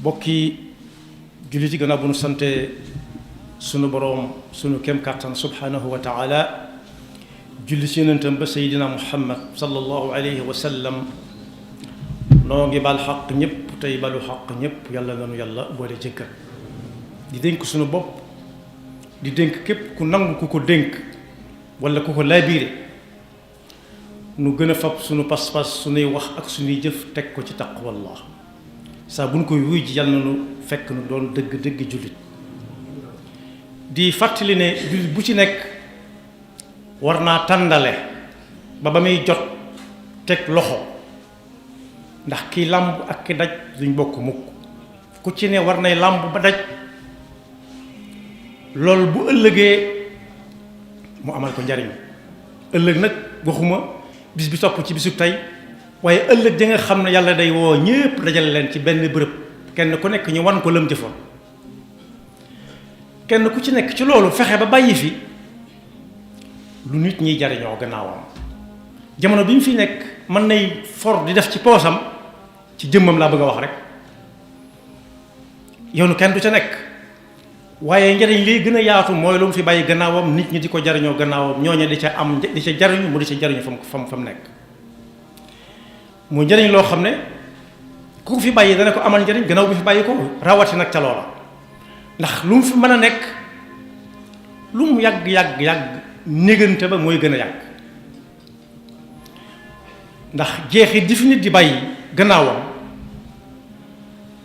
bokki jullit yi gannaaw bu nu sante sunu boroom sunu kem kàttan subhanahu wa taala julli si yonentam ba seydina muhammad sallallahu alayhi wa sallam noo ngi bal xaq ñëpp tey balu xaq ñëpp yàlla nanu yàlla boole jëkkal di dénk sunu bopp di dénk képp ku nangu ku ko dénk wala ku ko laabiire nu gën a fab sunu pas-pas sunuy wax ak sunuy jëf teg ko ci taqwallah saa bu nu koy wuy ji yàlla na nu fekk nu doon dëgg-dëgg jullit di fàttali ne jullit bu ci nekk war naa tàndale ba muy jot teg loxo ndax kiy làmb ak ki daj duñ bokk mukk ku ci ne war nay làmb ba daj loolu bu ëllëgee mu amal ko njariñ ëllëg nag waxuma bis bi topp ci bisu tey waaye ëllëg di nga xam ne yàlla day woo ñépp dajale leen ci benn bërëb kenn ku nekk ñu wan ko lëm jëfoon kenn ku ci nekk ci loolu fexe ba bàyyi fi lu nit ñiy jariñoo gannaawam jamono bi mu fi nekk mën nay for di def ci poosam ci jëmmam laa bëgg a wax rek yoonu kenn du ca nekk waaye njariñ liy gën a yaatu mooy lu mu fi bàyyi gannaawam nit ñi di ko jariñoo gannaawam ñooñu di ca am di ca jariñu mu di ca jariñu fa mu nekk mu njariñ loo xam ne ku ko fi bàyyi dana ko amal njariñ gannaaw bi fi bàyyi ko rawati nag ca loola ndax lu mu fi mën a nekk lu mu yàgg négante ba mooy gën a yàgg ndax jeexit di fi nit di bàyyi gannaawam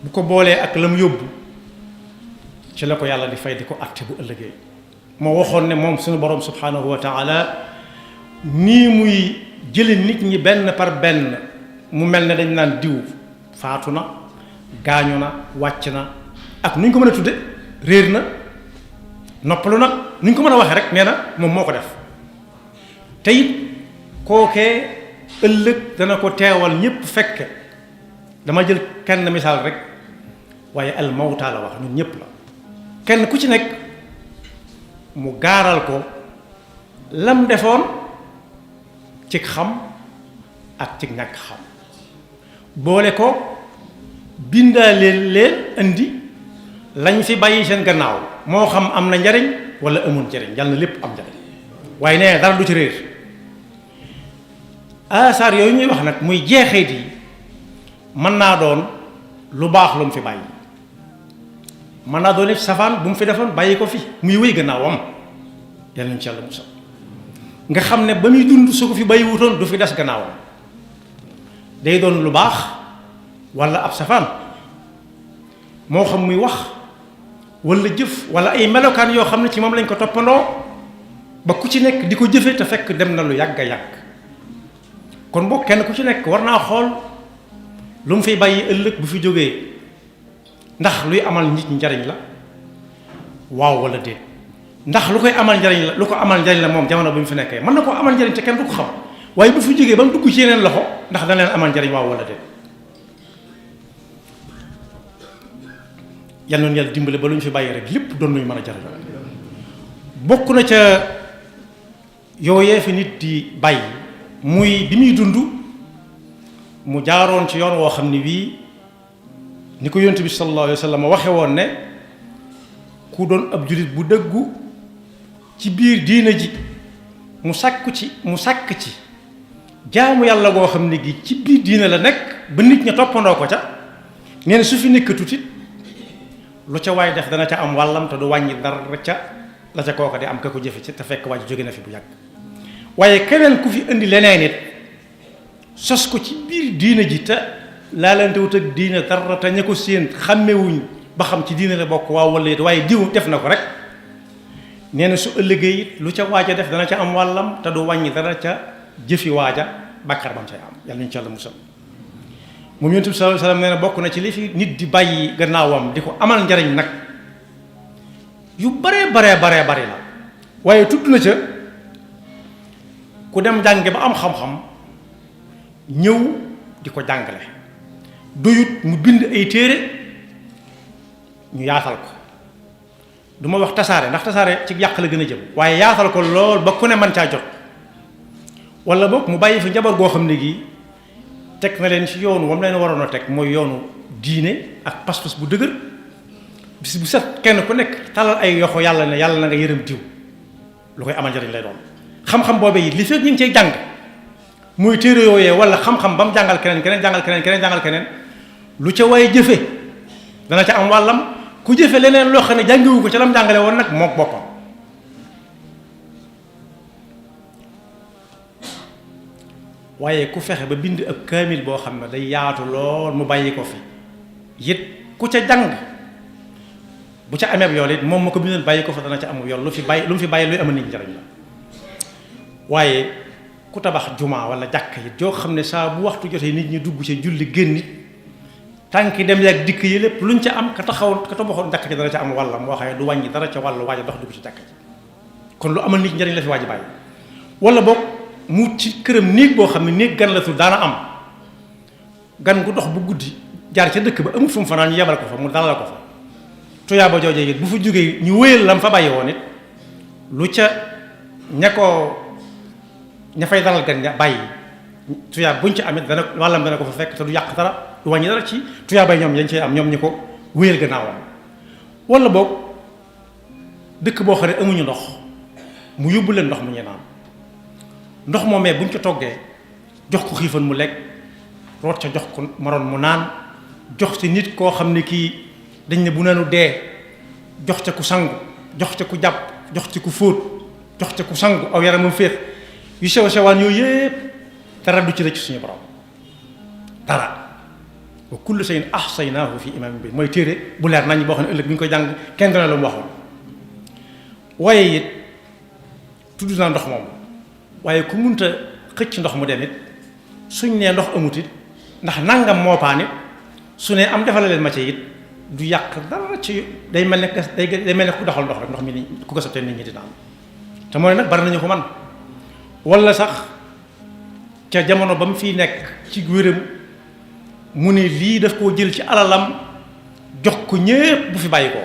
bu ko boolee ak la mu yóbbu ci la ko yàlla di fay di ko àtte bu ëllëgee moo waxoon ne moom suñu borom subhanahu wa taala nii muy jële nit ñi benn par benn mu mel ne dañ naan diw faatu na gaañu na wàcc na ak nu ñu ko mën a tudde réer na noppalu na nu ñu ko mën a waxee rek nee na moom moo ko def te it kookee ëllëg dana ko teewal ñëpp fekke dama jël kenn misaal rek waaye al mawta la wax ñun ñëpp la kenn ku ci nekk mu gaaral ko lam defoon ci xam ak ci ñàkk xam boole ko bindaaleen leen indi lañ fi bàyyi seen gannaaw moo xam am na njariñ wala amul njariñ yàlla na lépp am njariñ waaye nee dara du ci réer asaar yooyu ñuy wax nag muy jeexeet yi mën naa doon lu baax lu mu fi bàyyi mën naa doon safaan bu mu fi defoon bàyyi ko fi muy wéy gannaawam yàlla nañu ci yàlla musal nga xam ne ba muy dund su ko fi bàyyi wutoon du fi des gannaawam day doon lu baax wala ab safaan moo xam muy wax wala jëf wala ay melokaan yoo xam ne ci moom lañ ko toppandoo ba ku ci nekk di ko jëfe te fekk dem na lu yàgg a yàgg kon boo kenn ku ci nekk war naa xool lu mu fiy bàyyi ëllëg bu fi jógee ndax luy amal nit njariñ la waaw wala déet ndax lu koy amal njariñ la lu ko amal njariñ la moom jamono bi mu fi nekkee mën na koo amal njariñ te kenn du ko xam waaye bu fi jógee ba mu dugg ci yeneen loxo ndax dana leen amal njariñ waaw wala déet yal noonu yàlla dimbale ba lu ñu fi bàyyi rek lépp doon luñu mën a jariñ bokk na ca yooyee fi nit di bàyyi muy bi muy dund mu jaaroon ci yoon woo xam ni wii ni ko yonent bi sallallahu alayhi wa sallam waxe woon ne ku doon ab jullit bu dëggu ci biir diina ji mu sàkk ci jaamu yàlla goo xam ne gi ci biir diina la nekk ba nit ña toppandoo ko ca nee na su fi nekk tuuti lu ca waay def dana ca am wàllam te du wàññi dara ca la ca kooka di am ka ko jëfe ci te fekk waa ji jóge na fi bu yàgg waaye keneen ku fi indi leneen it sos ko ci biir diina ji te laalante wut ak diina dara te ña ko séen xàmmewuñ ba xam ci diina la bokk waaw wala it waaye diw def na ko rek nee na su ëllëgee it lu ca waaja def dana ca am wàllam te du wàññi dara ca jëfi waaja bàkkaar bam cay am yàlla ñu ci yàlla musal moom yonent bi sallallahu alayhi wasallam nee na bokk na ci li fi nit di bàyyi gannaawam di ko amal njariñ nag yu baree la waaye tudd na ca ku dem jànge ba am xam-xam ñëw di ko jàngale doyut mu bind ay téere ñu yaatal ko du ma wax tasaare ndax tasaare ci yàq la gën a jëm waaye yaatal ko lool ba ku ne mën caa jot wala boog mu bàyyi fi njaboot goo xam ne gi teg na leen ci yoonu moom leen waroon a teg mooy yoonu diine ak pas-pas bu dëgër bis bu set kenn ku nekk talal ay yoxo yàlla ne yàlla na nga yërëm diw lu koy amal njëriñ lay doon xam-xam boobee it li fekk ñu ngi cay jàng muy téere yooyee wala xam-xam ba mu jàngal keneen jàngal keneen lu ca waaye jëfe dana ca am wàllam ku jëfe leneen loo xam ne jàngiwu ko ca lam jàngale woon nag mook boppam waaye ku fexe ba bind ab kaamil boo xam ne day yaatu lool mu bàyyi ko fi it ku ca jàng bu ca amee yool it moom ma ko bindoon bàyyi ko fa dana ca amul yool lu mu fi bàyyi luy amal nit njariñ la waaye ku tabax jumaa wala jàkk yi joo xam ne saa bu waxtu jotee nit ñi dugg ci julli génn nit tànki dem yaag dikk yi lépp luñ ca am ka tabaxoon jàkk ji dana ca am wàllam moo xam ne du wàññi dara ca wàllu waaja dox dugg ci jàkk ji kon lu amal nit njariñ la fi waaji bàyyi wala boog mu ci këram néeg boo xam ne néeg gan la tudd daana am gan gu dox bu guddi jaar ca dëkk ba amul fu mu fanaan ñu yebal ko fa mu dalal ko fa tuyaaba joojee it bu fa jógee ñu wéyal lam fa bàyyi woon it lu ca ña fay dalal gan ña bàyyi tuyaab buñ ci amit dana wàllam dana ko fa fekk te du yàq dara du wàññi dara ci tuyaabay ñoom yañ cee am ñoom ñi ko wéyal gannaawam wala boog dëkk boo xam ne amuñu ndox mu yóbbu leen ndox mu ñuy naan ndox moomee buñ ko toggee jox ko xiifan mu lekk root ca jox ko maroon mu naan jox ci nit koo xam ne kii dañ ne bu nanu dee jox ca ku sangu jox ca ku jàpp jox ca ku fóot jox ca ku sangu aw yaramam féex yu sew sewaan yooyu yëpp dara du ci rëcc suñu borom dara wa kullu shay'in ahsaynaahu fi imaamin bi mooy téere bu leer nañ boo xam ne ëllëg bi ñu koy jàng kenn dana la mu waxoon waaye it tudd naa ndox moom waaye ku munta xëcc ndox mu dem it suñ nee ndox amut it ndax nangam moo paan it su ne am defal leen ma ci it du yàq dara ci day mel ne day mel ne ku doxal ndox rek ndox mi ni ku ko sottee nit ñi di naan te mooy nag bari nañu ko man wala sax ca jamono ba mu fiy nekk ci wéram mu ne lii daf koo jël ci alalam jox ko ñépp bu fi bàyyi ko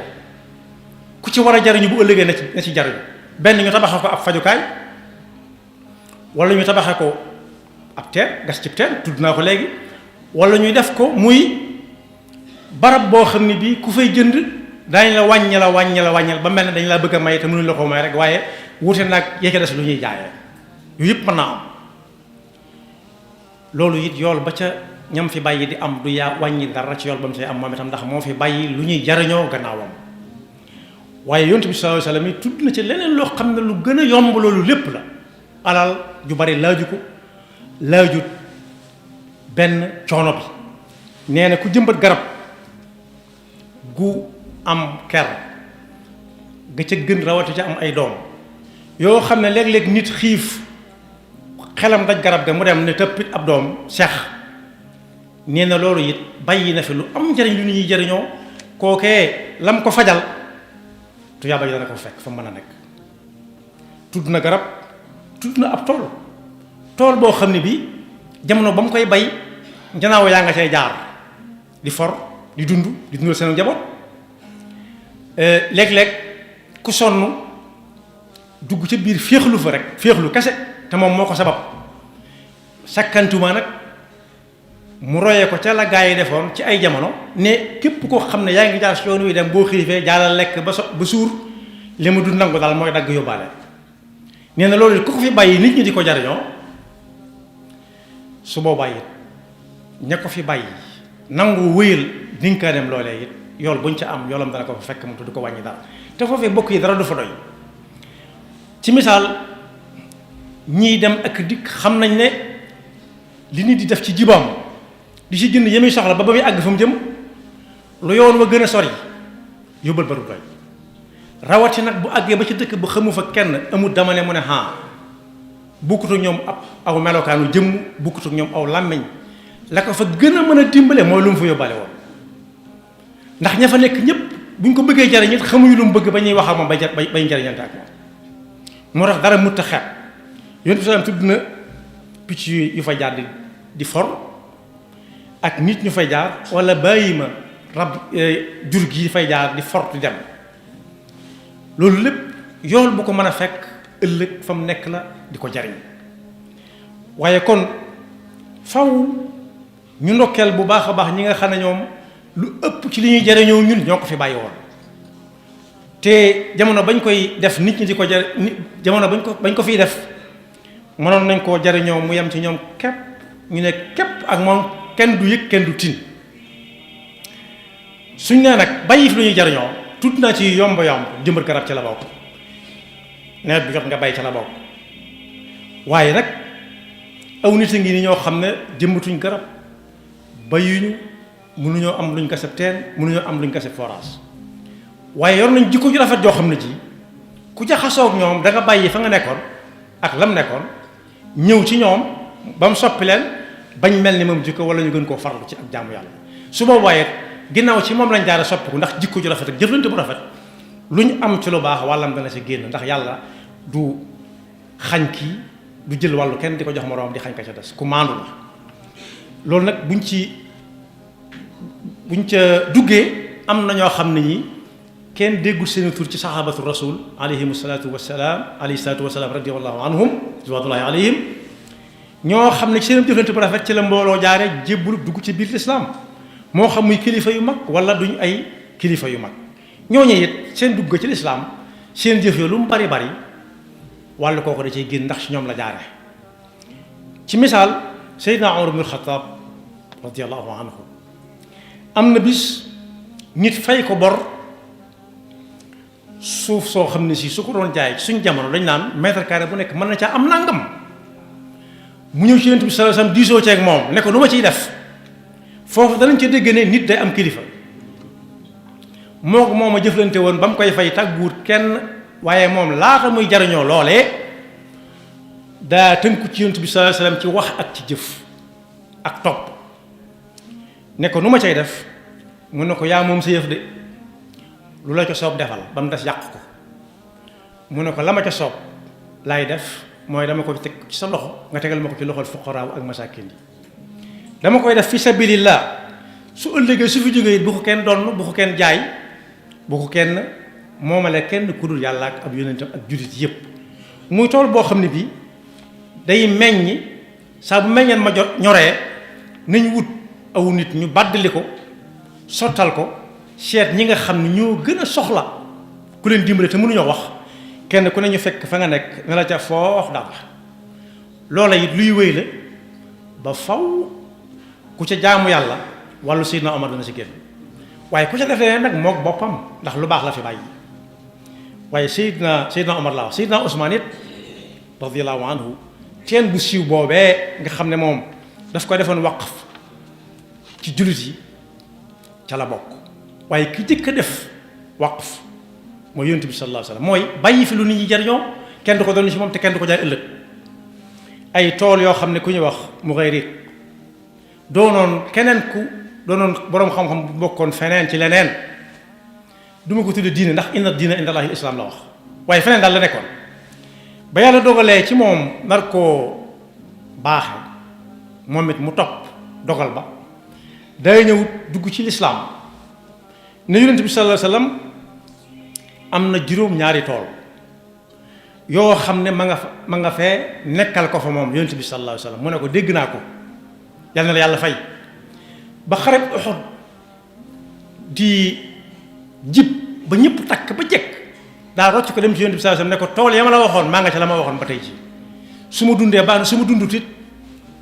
ku ci war a jariñu bu ëllëgee na ci jariñu benn ñu tabaxee ko ab fajukaay wala ñu tabaxee ko ab teen gas ci teen tudd naa ko léegi wala ñuy def ko muy barab boo xam ne bii ku fay jënd daañu la wàññi ba mel ne dañ laa bëgg a may te mënuñ la ko may rek waaye wute nag yee ca des lu ñuy jaayee yooyu yëpp mën naa am loolu it yool ba ca ñam fi bàyyi di am du yaa wàññi dara ci yool ba mu say am moom itam ndax moo fi bàyyi lu ñuy jariñoo gannaawam waaye yonent bi sallallahu alayhi wasallam yi tudd na ci leneen loo xam ne lu gën a yomb loolu lépp la alal ju bari laajut benn coono bi nee na ku jëmbat garab gu am ker ga ca gën rawati ca am ay doom yoo xam ne léeg-léeg nit xiif xelam daj garab ga mu dem ne tëppit ab doom seex nee na loolu it bàyyi na fi lu am njariñ lu nit ñuy jariñoo kookee lam ko fajal tuyaaba ji dana ko fekk fa mën a nekk tudd na garab tudd na ab tool boo xam ne bi jamono ba mu koy bay njanaaw yaa nga cay jaar di for di dundal seen njaboot léeg-léeg ku sonn dugg ca biir féexlu fa rek féexlu kese te moom moo ko sabab sakkantuma nag mu royee ko ca la gaa yi defoon ci ay jamono ne képp koo xam ne yaa ngi jaar si yoon wi dem boo xiifee jaalal lekk ba suur li ma du nangu daal mooy dagg yóbbaale nee na loolu ku ko fi bàyyi nit ñi di ko jariñoo su boobaa it ña ko fi bàyyi nangu wéyal dinkaaneem loolee it yool buñ ca am yoolam dana ko fa fekk mu du ko wàññi dara te foofee bokk yi dara du fa doy ci misaal ñiy dem ak dikk xam nañ ne li nit di def ci jibaam di ci jënd yemi soxla ba muy àgg fa mu jëm lu yoon wa gën a sori yóbbal ba du doy rawati nag bu àggee ba ci dëkk bu xamu fa kenn amul dama ne mu ne bukkut ak ñoom aw melokaanu jëmm bukkut ak ñoom aw làmmiñ la ko fa gën a mën a dimbale mooy lu mu fa yóbbaale woon ndax ña fa nekk ñëpp buñ ko bëggee jariñ it xamuñu lu mu bëgg ba ñuy wax ak moom bay jariñante ak moom moo tax dara mutta xeet yonent bi sallam tudd na picc yu fa jaar di for ak nit ñu fay jaar wala bàyyi ma rab jur gi fay jaar di for di dem loolu lépp yool bu ko mën a fekk ëllëg fa mu nekk la di ko jariñ waaye kon faw ñu ndokkeel bu baax a baax ñi nga xam ne ñoom lu ëpp ci li ñuy jariñoo ñun ñoo ko fi bàyyi woon te jamono bañ koy def nit ñi di ko jamono bañ ko fiy def mënoon nañ koo jariñoo mu yem ci ñoom képp ñu ne képp ak moom kenn du yëg kenn du tin suñ nee nag bàyyi fi lu ñuy jariñoo tuut naa ci yomb jëmbat garab ca la bokk nawet bi jot nga bay ca la bokk waaye nag aw nit a ngi ni ñoo xam ne jëmbatuñ garab bayuñu mënuñoo am luñ gaseb teen mënuñoo am luñ gaseb forage waaye yor nañ jikko ju rafet joo xam ne ji ku jaxasoog ñoom da nga bàyyi fa nga nekkoon ak lam nekkoon ñëw ci ñoom ba mu soppi leen bañ mel ni moom jikko wala ñu gën koo farlu ci ak jaamu yàlla su boobaa it ginnaaw ci moom lañ jaare soppiku ndax jikko ju rafet ak jëflante bu rafet lu ñu am ci lu baax wàllam dana ci génn ndax yàlla du xañ kii du jël wàllu kenn di ko jox moroom di xañ ka ca des ku maandu la loolu nag buñ ca duggee am na ñoo xam ne ñi kenn déggul seen tur ci sahabatu rasul alayhim salaatu wasalaam radiyallahu anhum ridwanullahi alayhim ñoo xam ne ci seen jëflante bu rafet ci la mbooloo jaare jébbul dugg ci biir lislaam moo xam muy kilifa yu mag wala duñ ay kilifa yu mag ñooñu it seen dugg ci lislaam seen jëf yoo lu mu bari bari wàllu kooku da cay génn ndax ci ñoom la jaare ci misaal Seydina Umar ibn Xattaab radiyallahu anhu am na bis nit fay ko bor suuf soo xam ne si su ko doon jaay suñ jamono dañ naan mètre carré bu nekk mën na caa am nangam mu ñëw ci Yonent bi sallallahu alayhi wasallam diisoo ceeg moom ne ko lu ma ciy def foofu danañ ca dégg ne nit day am kilifa moo ma jëflante woon ba mu koy fay tàgguwut kenn waaye moom laata muy jariñoo loolee daa tënku ci Yonent bi sallallahu alayhi wasallam ci wax ak ci jëf ak topp ne ko nu ma cay def mun na ko yaa moom sa yëf de lu la ca soob defal ba mu des yàq ko mu ne ko la ma ca soob laay def mooy dama ko teg ci sa loxo nga tegal ma ko ci loxol fuqaraaw ak masaakin yi dama koy def fi sabilillah su ëllëgee su fi jógee bu ko kenn donn bu ko kenn jaay bu ko kenn moomale kenn ku dul yàlla ak ab yonentam ak jullit yépp muy tool boo xam ne bii day meññ saa bu meññeen ma jot ñoree nañ wut aw nit ñu bàddali ko sottal ko seet ñi nga xam ne ñoo gën a soxla ku leen dimbale te mënuñoo wax kenn ku ne ñu fekk fa nga nekk ne la ca foox dara loola it luy wéy la ba faw ku ca jaamu yàlla wàllu Seydina Omar dana ci génn waaye ku ca defee nag mook boppam ndax lu baax la fi bàyyi waaye Seydina Omar laa Seydina Ousmane it radiyallahu anhu teen bu siiw boobee nga xam ne moom daf ko defoon waqf ci jullit yi ca la bokk waaye ki jëkk a def waqf mooy Yonent bi sallallahu alayhi wasallam mooy bàyyi fi lu nit ñi jariñoo kenn du ko doon ci moom te kenn du ko jaay ëllëg ay tool yoo xam ne ku ñuy wax Mughayriq doonoon boroom xam-xam bu bokkoon feneen ci leneen du ma ko tudde diine ndax inna diina inda Allahi islam la wax waaye feneen daal la nekkoon ba yàlla dogalee ci moom nar koo baaxe moom it mu topp dogal ba day ñëw dugg ci lislaam ne Yonent bi sallallahu alayhi wasallam am na juróom-ñaari tool yoo xam ne ma nga fee nekkal ko fa moom Yonent bi sallallahu alayhi wasallam mu ne ko dégg naa ko yal na la yàlla fay ba xareb Uhud di jib ba ñëpp takk ba jekk daa rocc ko dem ci Yonent bi sallallahu alayhi wasallam ne ko tool ya ma la waxoon maa nga ca la ma waxoon ba tey ci su ma dundee baax na su ma dundut it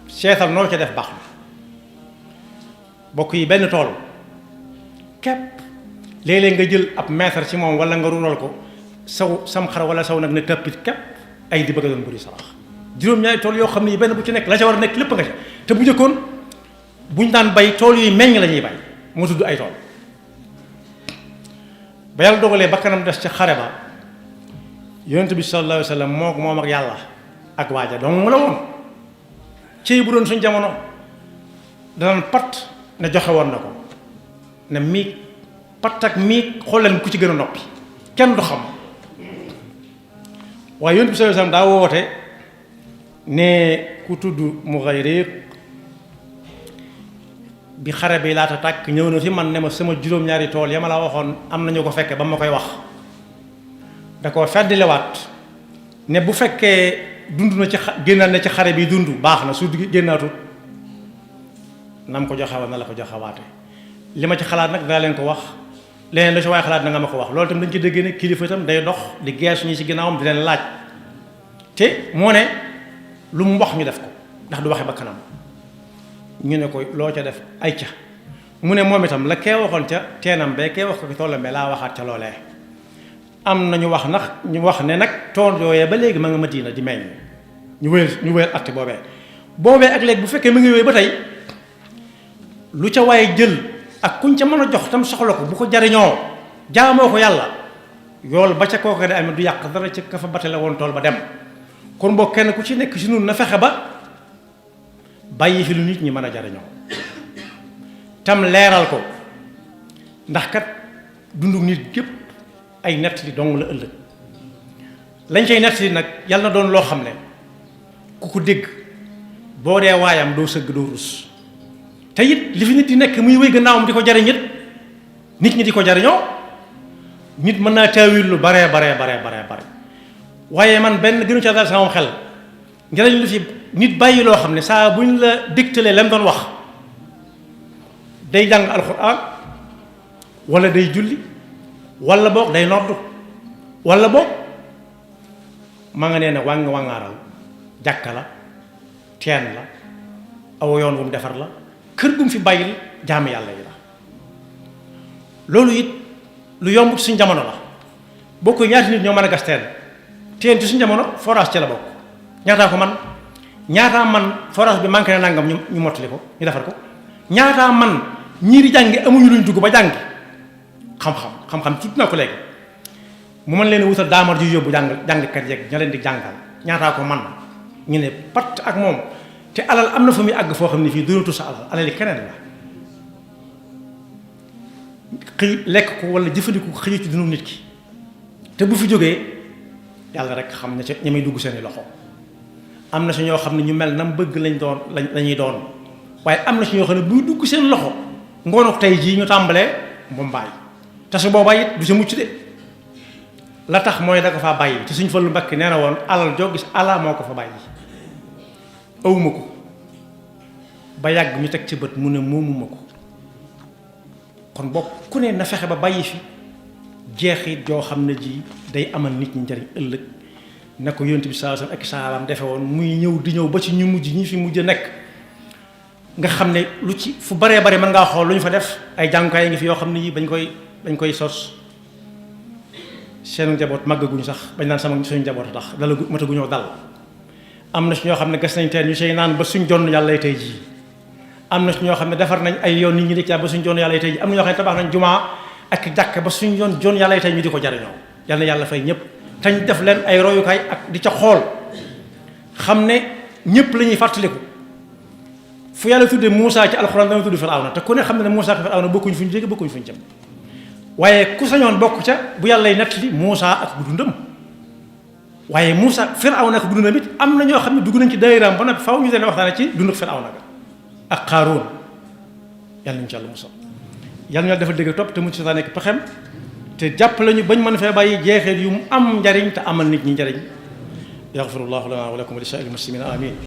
seetal noo ca def baax na bokk yi benn tool képp léeg-léeg nga jël ab mètre ci moom wala nga ruural ko sam xar wala saw nag ne tàppit képp ay di bëgg a doon bëri sarax juróom-ñaari tool yoo xam ne yi benn bu ci nekk la ca war a nekk lépp nga ca te bu njëkkoon buñ daan bay tool yuy meññ la ñuy bay moo tudd ay tool ba yàlla dogalee bakkanam des ca xare ba Yonent bi sallallahu alayhi wasallam moom ak yàlla ak waaja donc mu la woon ci bu doon suñ jamono danañ pat ne joxe woon na ko ne miig pat ak miig xool leen ku ci gën a noppi kenn du xam waaye Yonent bi sallallahu alayhi wasallam daa woote ne ku tudd Mughayriq bi xare bi laata tàkk ñëw na fi man ne ma sama juróom-ñaari tool ya ma la waxoon am nañu ko fekke ba ma koy wax da koo feddliwaat ne bu fekkee dund na ci génnaat na ci xare bi dund baax na su génnaatut nam ko joxewaat na la ko joxewaate li ma ci xalaat nag daa leen ko wax leneen la ci waaye xalaat na nga ma ko wax loolu itam dañ ci dégg ne kilifa itam day dox di geesu ñi ci ginnaawam di leen laaj te moo ne lu mu wax ñu def ko ndax du waxe ba kanam ñu ne ko loo ca def ay ca mu ne moom itam la kee waxoon ca teenam bee kee wax ko tollam bee laa waxaat ca loolee am na ñu wax ndax ñu wax ne nag tool yooyee ba léegi ma nga Madina di meññ ñu wéyal acte boobee ak léegi bu fekkee mu ngi wéy ba tey lu ca waaye jël ak kuñ ca mën a jox tam soxla ko bu ko jariñoo jaamoo ko yàlla yool ba ca kooku de am du yàq dara ca ka fa batale woon tool ba dem kon boo kenn ku ci nekk ci nun na fexe ba bàyyi fi lu nit ñi mën a jariñoo tam leeral ko ndax kat dundu nit gépp ay nett li dong la ëllëg lañ cay nett li nag yàlla na doon loo xam ne ku ko dégg boo dee waayam doo sëgg doo rus te it li fi nit di nekk muy wéy gannaawam di ko jariñ it nit ñi di ko jariñoo nit mën naa taawil lu bare waaye man benn gënu ca dal sama xel njëriñ lu fi nit bàyyi loo xam ne saa buñ la dégtalee lam doon wax day jàng alxuraan wala day julli wala boog day noddu wala boog ma nga nee ne wàngaaral jàkka la teen la aw yoon wu mu defar la kër gu mu fi bàyyil jaami yàlla yi la loolu it lu yomb ci suñ jamono la bokk ñaati nit ñoo mën a gas teen ci suñ jamono forage ci la bokk ñaataa man forage bi manqué na nangam ñu mottali ko ñu defar ko ñaataa man ñii di jàngi amuñu luñ dugg ba jàngi xam-xam tudd na ko léegi mu mën leen wutal daamar ju yóbbu jàngkat yeeg ña leen di jàngal ñaataa ko man ñu ne pat ak moom te alal am na fa muy àgg foo xam ne fii doonatu sa alal yi keneen la xëy lekk ko wala jëfandiku ko xëyu ci dunu nit ki te bu fi jógee yàlla rek xam ne ca ña may dugg seeni loxo am na si ñoo xam ne ñu mel nam bëgg lañuy doon waaye am na si ñoo xam ne buy dugg seen loxo ngoonu tey jii ñu tàmbalee mbombaay te su boobaa it du sa mucc de la tax mooy da ko faa bàyyi te suñ Fallu Mbàkke nee na woon alal joo gis ala moo ko fa bàyyi awuma ko ba yàgg ñu teg ci bët mu ne moomuma ko kon bopp ku ne na fexe ba bàyyi fi jeexit joo xam ne ji day amal nit ñi njariñ ëllëg na ko yonent bi sallallahu alayhi wasallam ak sahabaam defe woon muy ñëw di ñëw ba ci ñu mujj ñi fi mujj nekk nga xam ne lu ci fu baree bari mën ngaa xool lu ñu fa def ay jàngukaay ngi fi yoo xam ne yi dañ koy sos seenu njaboot màggaguñu sax bañ naan sama suñu njaboot tax dala mataguñoo dal am na si ñoo xam ne gas nañ teen ñu sey naan ba suñ jonn yàlla tey jii am na si ñoo xam ne defar nañ ay yoon nit ñi di ca ba suñ jonn yàlla tey jii am na ñoo xam ne tabax nañ jumaa ak jàkk ba suñ jonn yàlla tey ñu di ko jariñoo yal na yàlla fay ñëpp tañ def leen ay royukaay ak di ca xool xam ne ñëpp la ñuy fàttaliku fu yàlla tuddee Moussa ci alxuraan dana tudd Firawna te ku ne xam ne Moussa ak Firawna bokkuñ fu ñu jóge bokkuñ fu ñu jëm waaye ku sañoon bokk ca bu yàlla lay nettali Moussa ak dundam waaye Moussa Firawna ak dundam it am na ñoo xam ne dugg nañ ci daayiraam ba nag faw ñu leen waxtaane ci dund ak Firawna ga ak Qaaruun yàlla nañu ci yàlla musal yàlla ñu dafa dégg topp te mu ci saa nekk pexem te jàpp lañu bañ mën fee bàyyi jeexeet yu mu am njariñ te amal nit ñi njariñ yaxfirullahu lana wa lakum wa li saa'iril muslimin amin